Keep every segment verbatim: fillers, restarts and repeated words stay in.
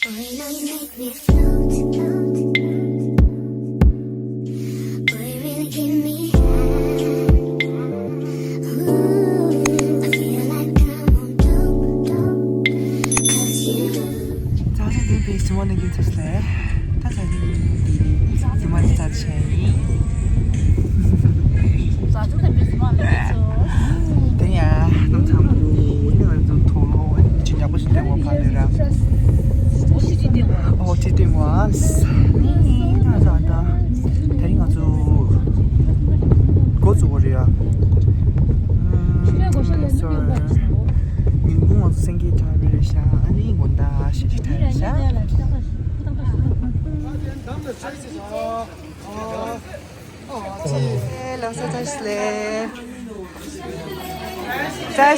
Boy, you know you make me float. Boy, you really give me high. Ooh, I feel like I'm on dope, dope, 'cause you. ད་ལྟ་འདི་པའི་སི་མོ་ནི་གི་ཚུལ་ལས། ད་ད་ནི་འདི་སི་མོ་ནི་ལྟར་བྱས་ཡིན། དེ་ཡང་ནམ་ཚང་མ་ནི་ང་ཚོ་དོ་ལོ་ཅི་ཉག་པོ་ཞིག་སྟེར་བ་ཕ་ལེ་ར། ཨོ་ཅི་སྟེར་བ། ནི་ད་ད་ད་དེ་རིང་ང་ཚོ་འགོ་བཙུགས་པ་རེད་ཡ། ཨུམ་སོ་རི། ཉིན་གུང་ང་ཚོ་སེང་གེ་ཐར་པ་རེད་ཤག་ཨ་ནི་དགོང་དག་ཤི་ཤི་ཐར་རེད་ཤག་ལགས་སོ་བཀྲ་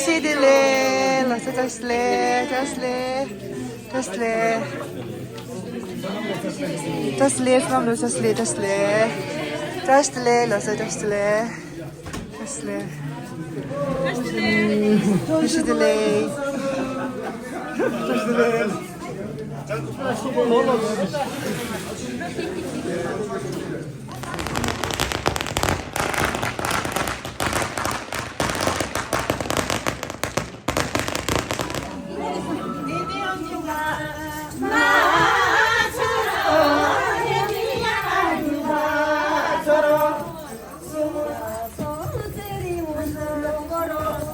ཤིས་བདེ་ལེགས། ལགས་སོ་བཀྲ་ཤིས་བདེ་ལེགས། བཀྲ་ཤིས་བདེ་ལེགས། བཀྲ་ཤིས་བདེ་ལེགས། བཀྲ་ཤིས་བདེ་ལེགས། བཀྲ་ཤིས་བདེ་ལེགས། བཀྲ་ཤིས་བདེ་ལེགས། ལགས་སོ་བཀྲ་ཤིས་བདེ་ལེགས། བཀྲ་ཤིས་བདེ་ལེགས། ལགས་སོ་བཀྲ་ཤིས་བདེ་ལེགས། བཀྲ་ཤིས་བདེ་ལེགས། བཀྲ་ཤིས་བདེ་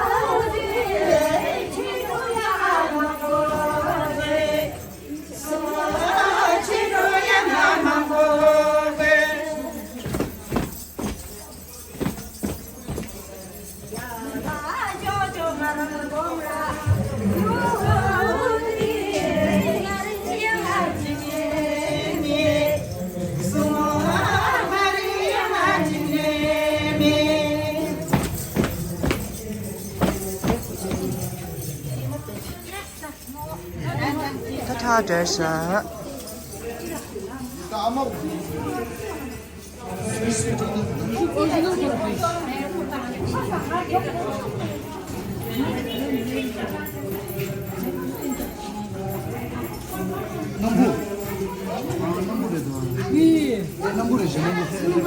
ལེགས། བཀྲ་ཤིས་བདེ་ལེགས། ད་ཐག་འདྲ་ཤག་སྣམ་བུ། སྣམ་བུ་རེད་འདུག་ཨེ། སྣམ་བུ་རེད་ཤག་སྣམ་བུ།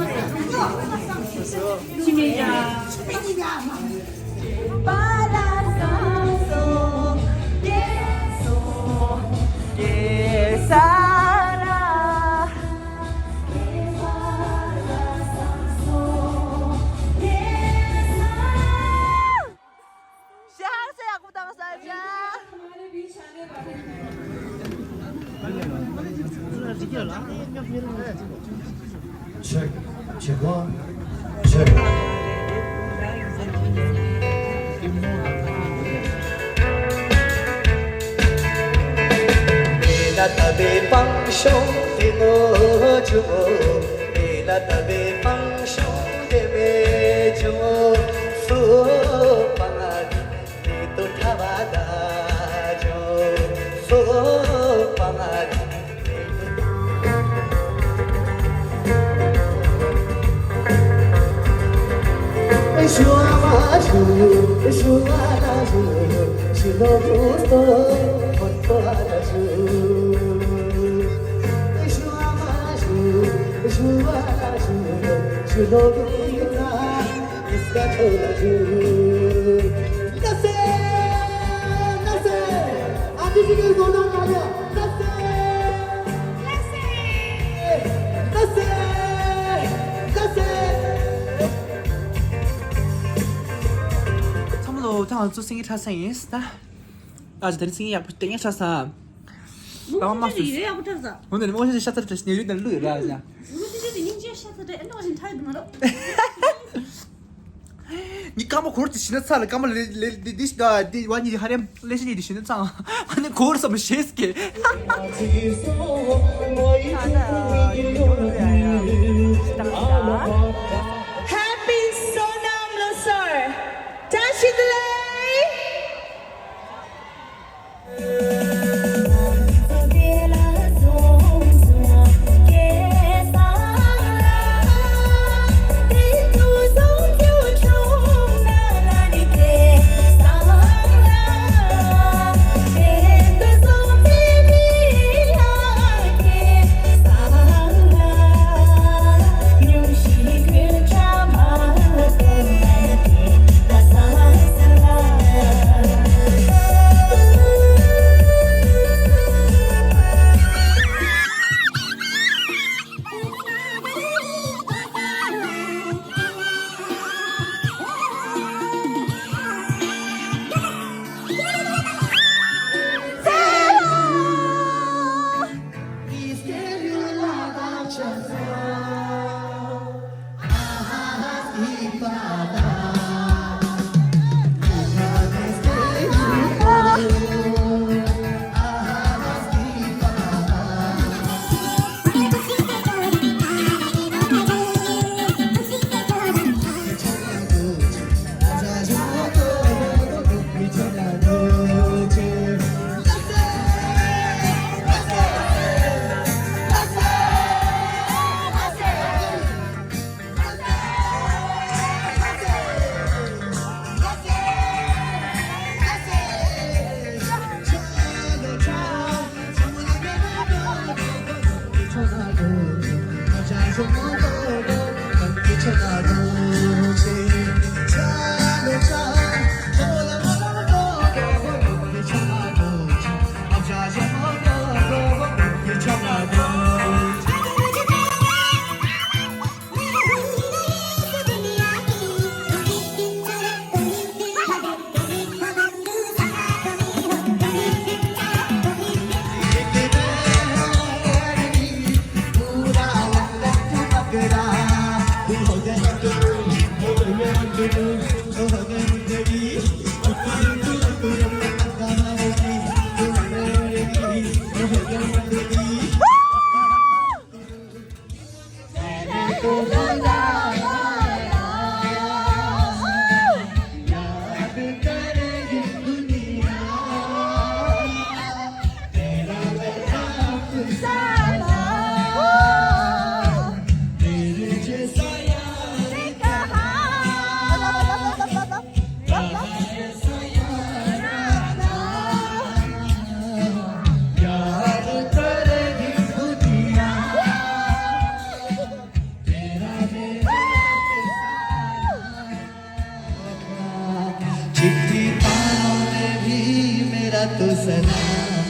Check, check one, check. ཚང་མ་ལོ་ད་ང་ཚོ་སེང་གེ་ཁྲ་ས་ཡིན་ད། ཨ་ཅེ་ད་རིང་སེང་གེ་ཡག་པོ་སྟེང་ཡག་ཁྲ་ས། ཨ་མ་སུ། ཡོད་ཡག་པོ་ཁྲ་ས། འོ་ན་ནི་མོ་ཤ་ཤ་ཚར་ཏེ་ཉེ་རིགས་དང་ལུས་ར་ཡ། ནི་སྐར་མ་འཁོར་ཏེ་ཤི་ན་ཚར་ལ་སྐར་མ་ལེ་ལེ་འདི་འདི་ཤི་ད་འདི་བ་ཉི་ཧ་རེམ་ལེ་ཤི་ནི་འདི་ཤི་ན་ཚར། ཨ་ནི་འཁོར་སམ་ཤེས་ཀྱི། Happy Sonam Lusar. བཀྲ་ཤིས་བདེ་ལེགས།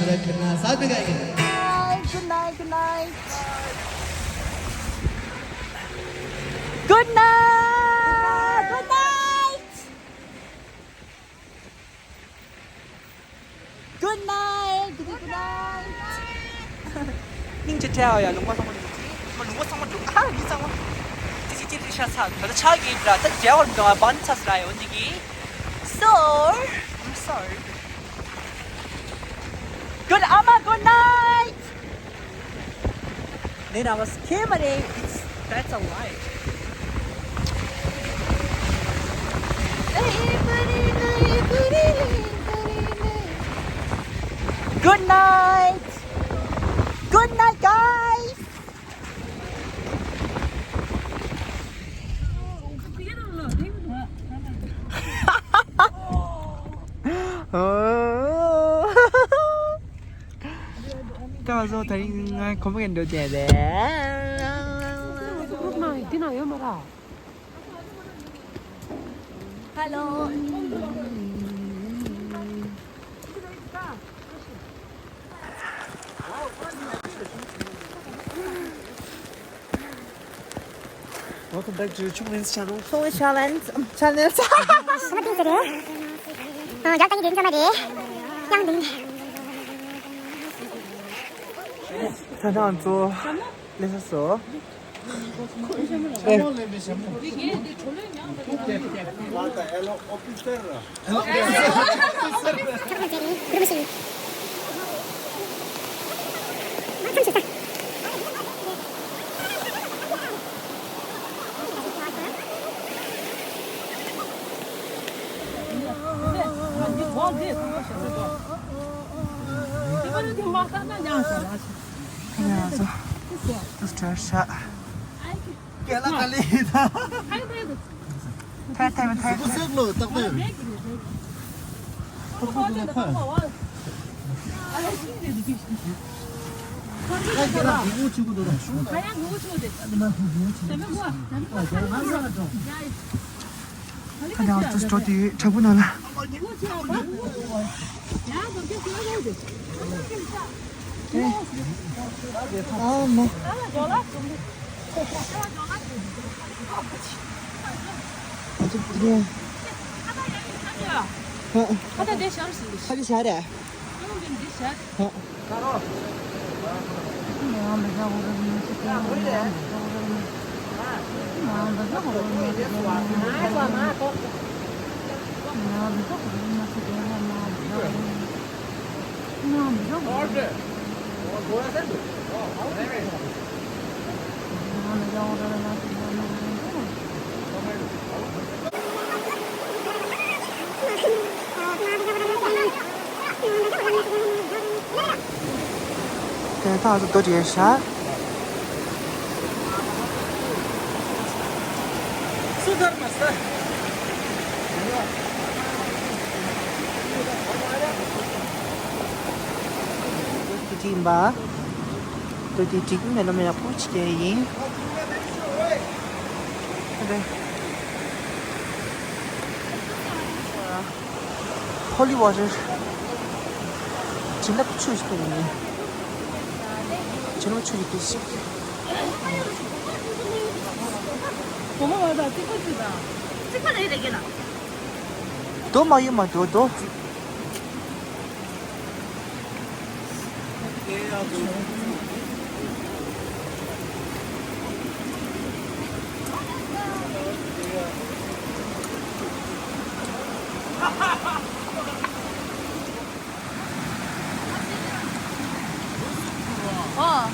रखना, साथ में गाएंगे। Good night, good night, good night. Good night, good night. Good night, good night. སྙིང་རྗེ་བྲལ་བ་ཡ། ལུང་པ་ཚང་མ་འགྲོ་གི། མ། ལུང་པ་ཚང་མ་འགྲོ། ཨ། མི་ཚང་མ། ཅི་ཅི་ཅི་ཅི་ཤ་ཚ། ད་ལྟ་ཆག་གི་འདྲ། ད་རྒྱལ་བར་འདུག་ཨ། བན་ཚ་སི་ར་ཡོད་འདི་གི། So I'm sorry. Good, Ama, good night. Then I was scammer. It's, that's a lie. Good night. Good night, guys. ད་བཟོ་ད་རིང་ང་གོམ་པ་ག་འགྲོ་བྱས་ཏེ། འདི་ན་ཡོད་མ་ར། Hello. Welcome back to Chungmin's channel. Chungmin's challenge. Channel. ང་ཏང་གི་རྒན་ཚང་མ་རེད། ཡང་དེ། ད་ང་ཚོ་སླེབས་སོང་། ཐ་མ་ཡང་ཚོ་དུས་སྤྲོད་ཤག་ཐའི་ཐའི་མ་ཐའི། སུ་སེག་ལོ་ཏག་ཏག་ཡོད། ད་ནང་དུ་འགྲོ་དུས་དྲ་འབུ་ནང་ལ། ཨ་མ། ཨ་ཅག་དེ་རེད། ཧ། ཁ་ད་དེ་ཤར་སི། ཁ་དེ་ཤར་རེད། ཧ། དེ་ཐག་ཏུ་རྡོ་བྲིས་ཤག་སུ་དར་མ་ས། ཏུ་ཏིང་བ། ཏུ་ཏི་ཏིག་མེ་ལོ་མེ་ལ་པུ་ཆི་ཀེ་ཡིན། རེད། Holy water. བྱིན་རླབས་ཆུ་ཞིག་ཡིན། བྱིན་རླབས་ཆུ་ཞིག་གིས་ཤིག་སྒོ་མོ་བ་དང་རྩིག་པ་ཅིག་དང་། རྩིག་པ་རེད་རེད་གི་ལ། རྡོ་མ་ཡོད་མ་རྡོ་རྡོ། ཨོ།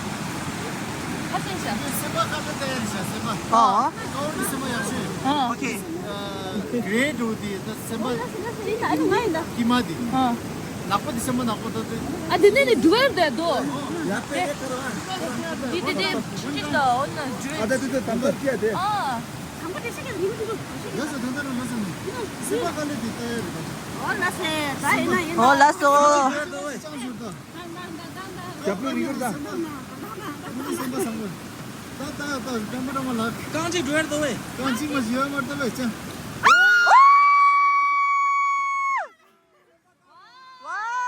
ཁ་སེང་ཤ། སེམས་པ་ཁ་ལ་བལྟ་ཡ་རེད་ཤག་སེམས་པ། ཨོ། ཀའོ་རི་སེམས་པ་ཡག་ཤོས། ཨོ། ཨོ་ཁེ། ཨ། གྷེ་རེ་ཌི་འདི་ད་སེམས་པ། ཀི་མ་འདི། ཨོ། ནག་པོ་འདི་སེམས་པ་ནག་པོ་ད་དེ། ཨ་འདི་ནས་ནི་འགྲོ་བར་འདུག་ཨ་འདི། འདི་འདི་འདི་འདི་ད་འོ་ན་འགྲོ། ཨ་ད་འདི་ད་དམ་པ་སྐྱེ་དེ། ཨོ། དམ་པ་དེ་ཤ་ཀྱང་འདི་མི་འདུག་ལགས་སོ། ད་ལྟ་རང་ལགས་སོ་ནི། སེམས་པ་ཁ་ལ་འདི་ལྟ་ཡ་རེད་ད། ཨོ་ལགས་སེ། ད་ཡིན་ན་ཡིན་ད། ཨོ་ལགས་སོ། ཅང་ཞུ་ད། རྒྱབ་ལོགས་རིག་གི་རེད་ད། སེམས་པ་བཟང་པོ། ད་ད་ད་སྤྲང་པོ་སྤྲང་པོ་ལགས། རྐང་གཅིག་འགྲོ་ཡར་འདུག་བས། རྐང་གཅིག་མ་ཞིག་ཡོད་མ་རེད་ད་བས་ཅང་། ཝའོ།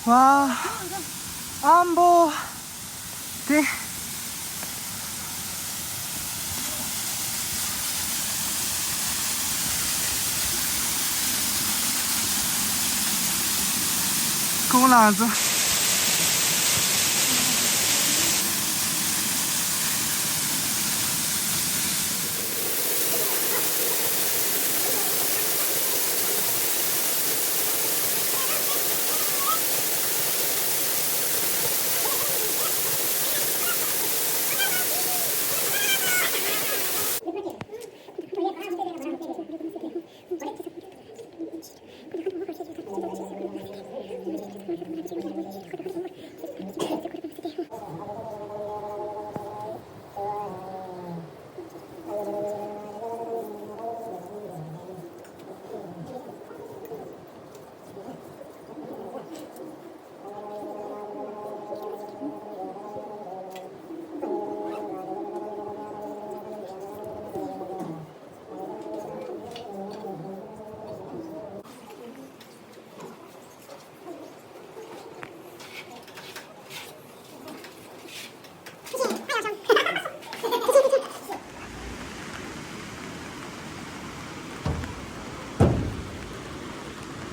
ཝ། ཨམ་བོ། དེ། ཁོང་ལ་ང་ཚོ།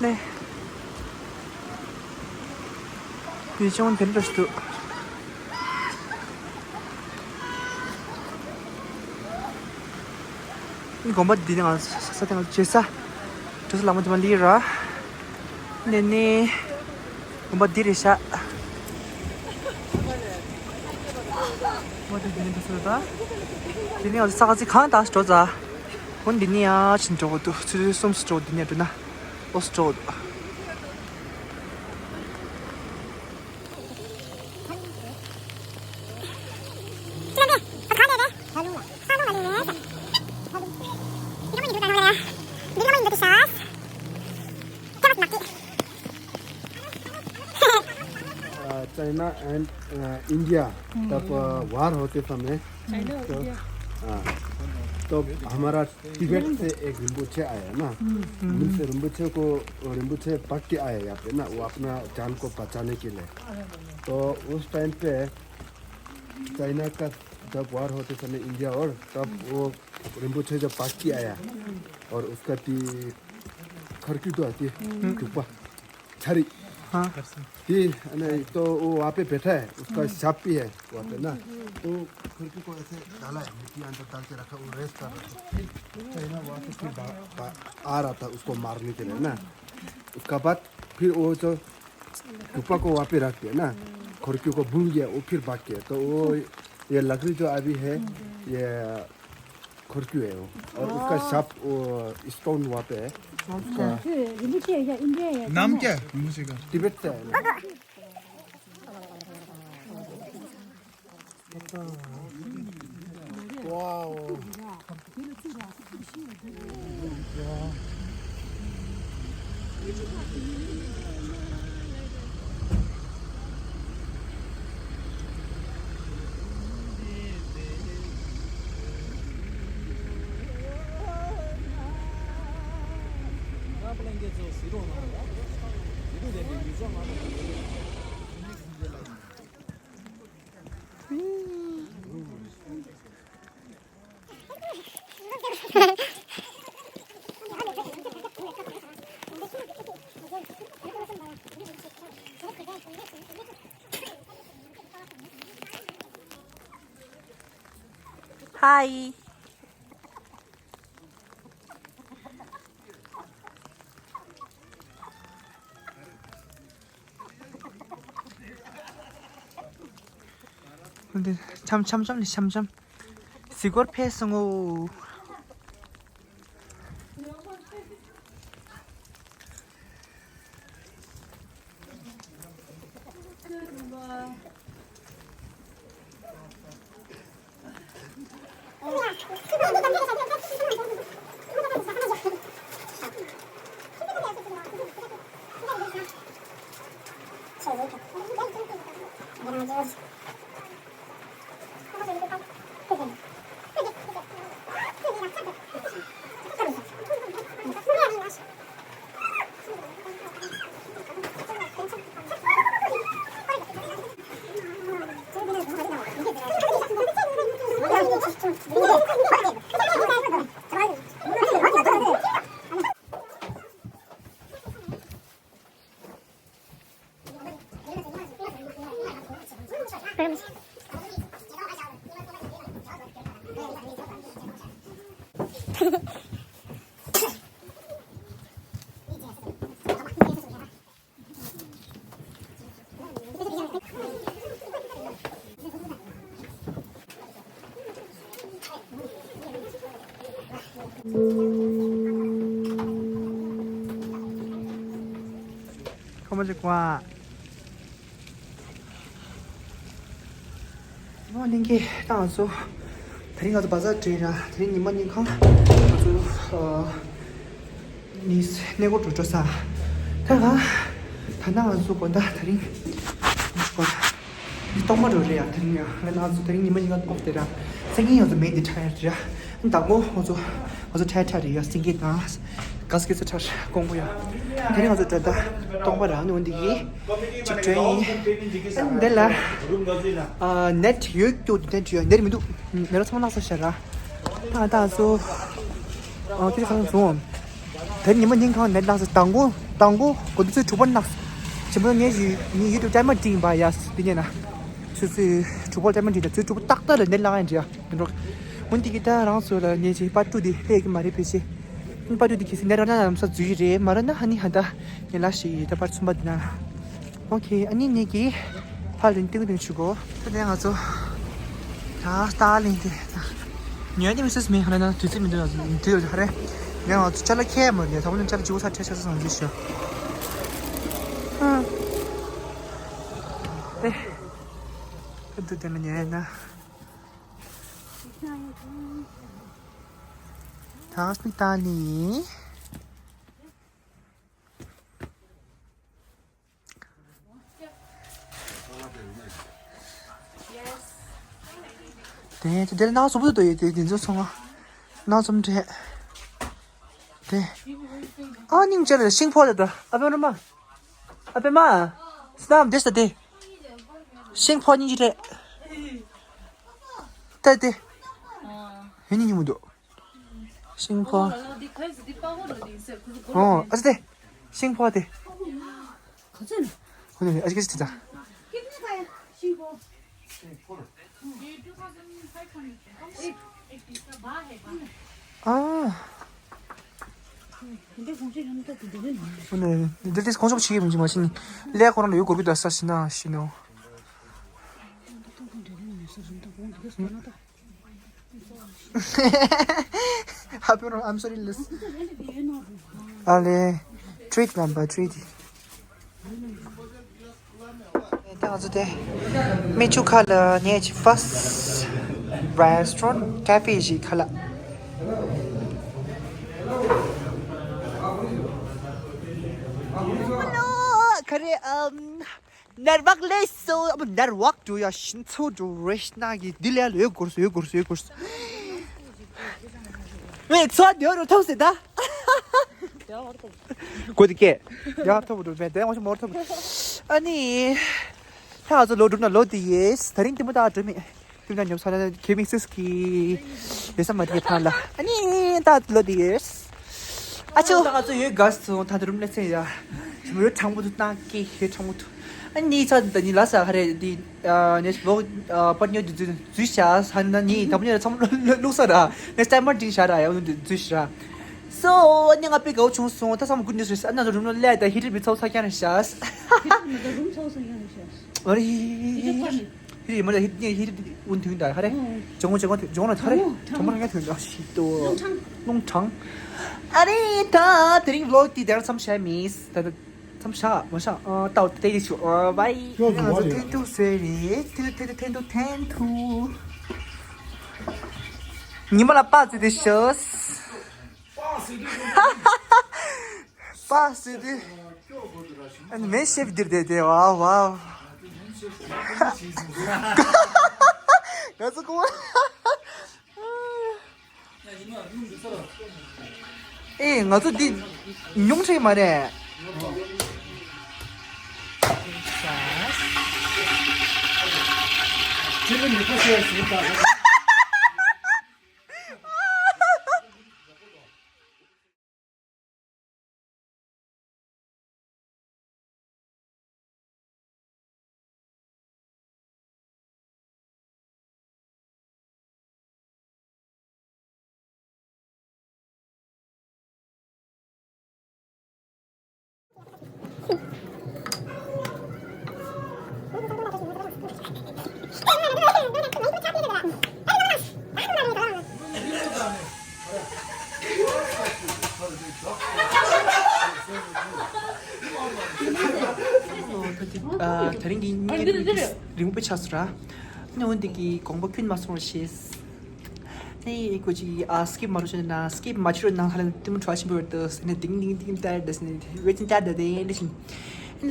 ལེ། ཡུལ་ལྗོངས་འདི་འདྲ་ཞིག་འདུག་དགོན་པ་འདི་ནས་ང་ས་ས་སྟེང་ལ་བྱེད་ས། གྲོ་ས་ལ་མ་དེ་མ་ལི་ར། ནས་ནས། དགོན་པ་འདི་རེད་ཤག་དགོན་པ་འདི་འདི་ནས་འགྲོ་ས་རེད་ད། འདི་ནས་ང་ཚོ་ས་ག་ཚི་གང་དང་འགྲོ་ཙ། འོ་འདི་ནས་ཡར་ཕྱིན་འགྲོ་གི་འདུག་ཆུ་ཚོད་གསུམ་སུ་འགྲོ་འདི་ནས་འགྲོ་ན། ལོ་སུ་འགྲོ་གི་འདུག China and India तब वार होते समय, तो, हाँ, तो हमारा तिब्बत से एक रिम्पोछे आया ना। मिल से रिम्पोछे को, रिम्पोछे भाग के आया यहाँ पे ना, वो अपना जान को बचाने के लिए। तो उस टाइम पे चाइना का जब वार होते समय इंडिया और, तब वो रिम्पोछे जब भाग के आया और उसका ती खरकी तो आती है, क्यों पा छरी। हाँ। ये, नहीं, तो वो वहाँ पे बैठा है, उसका शॉप भी है वहाँ पे ना। तो खरकी को ऐसे डाला है, मिट्टी अंदर डाल के रखा, वो रेस्ट कर रहा था। चाइना वहाँ से फिर बा-, बा-, आ रहा था उसको मारने के लिए ना। उसका बाद फिर वो जो क्यूपा को वहाँ पे रख दिया ना, खरकी को भूल गया, वो फिर भाग गया। तो वो, ये लकड़ी जो अभी है, ये खरकी है वो। और उसका शॉप, वो स्टोन वहाँ पे है। उसका नाम क्या है रिम्पोछे का? तिब्बत से है ना। Hi. འཆམ་འཆམ་འཆམ་ལི་འཆམ་འཆམ། གཟིགས་སྐོར་ཕེབས་སོང་ངོ་། ཁོ་མོ་ཅིག་ཀོ་ཨ། ཨོ་ལིང་གེ་ད་ང་ཚོ་དེ་རིང་ང་ཚོ་བ་ཛར་འགྲོ་ཡིན་ར། དེ་རིང་ཉི་མ་ཉིན་གང་ང་ཚོ་ཨ་ནི་གནས་སྐོར་འགྲོ་འགྲོ་ས། ད་ག་ད་ན་ང་ཚོ་དགོང་དག་དེ་རིང་ང་ཚོ་ག་ནི་གཏོང་མ་འགྲོ་རེད་ཡ། དེ་རིང་ཡ་ང་ང་ཚོ་དེ་རིང་ཉི་མ་ཉིན་གང་གཏོང་དེ་ར། སེང་གེ་ང་ཚོ་མེད་དེ་ཁྲ་ཡ་རེད་ར། དང་པོ་ང་ཚོ་ང་ཚོ་ཁྲ་ཁྲ་རེད་ཡ། སེང་གེ་དང་ག་སྐད་ཚོ་ཁྲ་ཀོང་པོ་ཡ། དེ་རིང་ང་ཚོ་འགྲོ་ད་གཏོང་པ་ར་ནི་འོན་དེ་གི་ཅིག་ཊེན་ཡིན། ཨ་ནི་འདི་ལ་ཨ་ནེཊ་ཡོད་ཀྱོ་འདུག་ནེཊ་ཡོད་ནེཊ་མི་འདུག་ནེཊ་ཚང་མ་ལག་ས་ཤར་ར། ད་ད་ཚོ་ཨ་ཁྱེད་ཚང་སོང་། དེ་ཉི་མ་ཉིན་གང་ནེཊ་ལག་ས་དང་པོ་དང་པོ་གོ་འདི་ཚོའི་དྲུག་པ་ནག་ཆེན་པོ་ངས་ཞུ་ངས་ཡུ་ཊུབ་ཊེམ་མ་ཊིང་པ་ཡ་དེ་ཉན་ན། ཆུ་ཚོད་དྲུག་པ་ཊེམ་མ་ཊིང་ད་ཚོད་དྲུག་པ་ཏག་ཏག་ལ་ནེཊ་ལག་ཡ་འདྲ་ཡ་འགྲོ། འོན་ཏེ་གི་ད་རང་ཚོ་ལ་ཉེ་ཆེ་པར་ཊུ་དེ་ལྷད་ཀྱི་མ་རེད་ཕལ་ཆེར། པར་ཊུ་དེ་གལ་སྲིད་ནེཊ་རང་ན་ལམ་སང་འཛུལ་གྱི་རེད། མ་རེད་ན་ཨ་ནི་ཧ་ད་ཉེ་ལ་ཞིག་ད་པར་ཊུ་གསུམ་པ་དེ་ན། ཨོ་ཁེ། ཨ་ནི་ངེད་ཀྱིས་ཕར་ལན་ཏིང་ཏིང་ཞུ་གོ། ད་ལྟ་ང་ཚོ་ད་སྟག་ལིང་དེ་ཉོས་ཏེ་མི་སྲིད་མེད། ཧ་ན་ན་དུས་ཚོད་མི་འདུག་དུས་ཧ་རེ། ང་ང་ཚོ་ཅ་ལག་ཁྱེར་མ་རེད། ད་དུང་ཅ་ལག་བཅུ་ཚར་ཁྲལ་ཆ་ཚང་འཛུལ་ཞུ། ཨ་ཨེ་ཨ་དུ་དེ་ན་ཉོས་ན། ད་སྟག་ལིང་། དེ་དེ་དེ་ནང་སོ་བུ་དོ་ཡོད་དེ་དེ་ཚོ་ཚང་མ་ནང་ཚོམ་འདྲེ། དེ་ཨ་སྙིང་རྗེ་ལ་ཤིང་ཕོ་ལ་ད་ཨ་པེ་ར་མ་ཨ་པེ་མ་སྣམ་དེ་ས་དེ་ཤིང་ཕོ་སྙིང་རྗེ་རེད། ད་དེ་ཧེ་ནི་ཉི་མ་དོ། ཤིང་ཕོ། ཨོ་ཨ་ཙི་དེ། ཤིང་ཕོ་དེ། ཁོ་ནི་ཨ་ཙི་ཀི་ཙི་དེ། ཨ། ཁོ་ནི་འདི་དེ་གོང་ཆོག་ཆེ་གི་མི་འཇིག་མ་ཤི་ནི། ལས་ཁོ་རང་ལ་ཡོད་དགོས་ཀྱི་འདུག་ས་ཤི་ན་ཤི་ནོ། ཧ་པེ་རོ། I'm sorry, listen. ཨ་ལེ། ཊི་རིཊ་ནམ་པར་ཊི་རི་ཊི། ད་ང་ཚོ་དེ་མི་ཆུ་ཁ་ལ་ཉེ་ཆི་ཕར་སི་ཊི་རེ་སི་ཊོ་རེན་ཊི་ཀེ་ཕེ་ཞིག་ཁ་ལ། ཁ་རེ་ཨམ། ནར་བག་ལས་སོ། ཨ་མ་ནར་བག་འགྲོ་ཡ་ཤིན་ཚོ་འགྲོ་རེ་ཤི་ན་གི་འདི་ལས་ལོས་གོར་སོ་ཡོད་གོར་སོ་ཡོད་གོར་སོ། ཝེ་ཚོ་འདི་རུ་ཐོབ་སེ་ད། གོ་དི་ཀེ། ཡ་ཐོབ་འགྲོ་བས་དེ་ང་ཆུ་མོར་ཐོབ། ཨ་ནི། ད་ང་ཚོ་ལོ་དྲུག་ན་ལོ་དེ་ཡེས་ད་རིང་དེ་མོ་ད་འགྲོ་མེད། དེ་ན་ཉོབ་ས་ན་ཁེ་མིག་སིས་ཀི་ལེ་ས་མ་དེ་ཕང་ལ། ཨ་ནི་ད་ལོ་དེ་ཡེས། ཨ་ཆོ། ད་ང་ཚོ་ཡོད་ག་སོང་ད་རུམ་ལ་ཚེ་ཡ། ཞི་མོ་ཡོད་གྲང་མོ་དུ་ཏང་ཀེ་ཡོད་གྲང་མོ་དུ། ཨ་ནི་ཚ་ད་ནི་ལ་ས་ཧ་རེ་དེ་ཨ་ནེ་ལོ་ཨ་པར་ཉོ་དུ་འཛུལ་འཛུལ་ཤ་ས་ན་ནི་ད་མོ་ཉོ་ཚམ་ལུག་ས་ར་ནེ་སྟན་པར་འདྲིན་ཤ་ར་ཡ་འོ་ནི་འཛུལ་ཤ་ར། སོ་ཨ་ནི་ང་པེ་གའོ་ཆུང་སོང་ད་སམ་གུ་ནི་སུ་ཨ་ན་རུམ་ལ་ལས་ད་ཧི་རི་བི་ཚོ་ས་ཀྱང་ཤ། ཧི་རི་མ་ད་རུམ་ཚོ་ས་ཀྱང་ཤ། ཨ་རི། ཧི་རི་མ་ལ་ཧི་རི་ཧི་རི་ཨུན་ཐུན་ད་ཧ་རེ། ཨོ། ཇོང་ཇོང་ཇོང་ན་ཧ་རེ། ཇོང་ན་ཧ་རེ་ཐུན་ད་ཤི་ཏོ། ལུང་ཁྲང་། ལུང་ཁྲང་། ཨ་རེ་ད་དེ་རིང་ཝི་ལོག་དེ་དེ་རང་མཚམས་བྱས་མིས་ད་ད་མཚམས་བྱ་མ་བྱ་ཨ་ཏའོ་དེ་དེ་ཤོ་ཨ་བའི། ང་ཚོ་ཐེན་ཐུ་སེ་རེ་ཐེན་ཐུ་ཐེན་ཐུ་ཐེན་ཐུ་ཐེན་ཐུ། ཉི་མ་ལ་པ་ཙི་དེ་ཤོས། པ་སི་ཏི། ཨ་ནི་མེ་ཤེབ་དིར་དེ་དེ་ཝའོ་ཝའོ། ང་ཚོ་ཀོ། ཨེ་ང་ཚོ་འདི་ཉུང་ཆེ་མ་རེད། ད་རིང་གི་ཉིན་རིང་པོ་ཆགས་སོང་ར། ནི་འོན་ཏེ་གི་དགོངས་པ་ཁྱོན་མ་སོང་བར་ཤེས། ནི་ཀོ་ཅི་ཨ་སི་ཀིབ་མ་རུ་ཆོད་ན་སི་ཀིབ་མ་ཆུ་རུ་ནང་ཧ་ལམ་ཏིམ་ཁྲོ་ཆེན་པོ་རེད་དོ་ཟེར་ནས་ཏིང་ཏིང་ཏིང་ཏར་དེ་ཟེར་ནས་ཝེ་ཅིན་ཏར་དེ་དེ་འདྲ་ཞིག་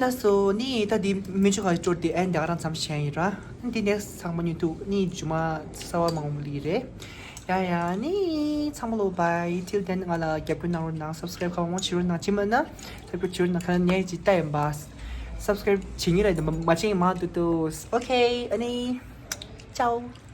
ལ་སོ་ནི་ད་དེ་མི་ཆུ་ག་སྤྲོར་དེ་ཨན་དེ་ག་རང་མཚམས་བྱས་ཡིན་ར། ནི་དེ་ནས་ཚང་མ་ཉིད་དུ་ནི་ཇུ་མ་གསར་བ་མང་པོ་ལི་རེད། ཡ་ཡ་ནི་ཚང་མ་ལོ་bye till then ང་ལ་རྒྱབ་སྐྱོར་གནང་རོགས་གནང་། སབ་སི་ཀ་རེབ་གང་མང་བྱེད་རོགས་གནང་། ཅི་མིན་ན་སབ་སི་ཀ་རེབ་བྱེད་རོགས་གནང་། ཁ་ནས་ཅི་ལྟ་ཡིན་པ། སབ་སི་ཀ་རེབ་བྱེད་ཉིན་རེ་མ་བྱེད་མ་ཏུ་ཏུ། ཨོ་ཁེ། ཨ་ནི་ཅའོ།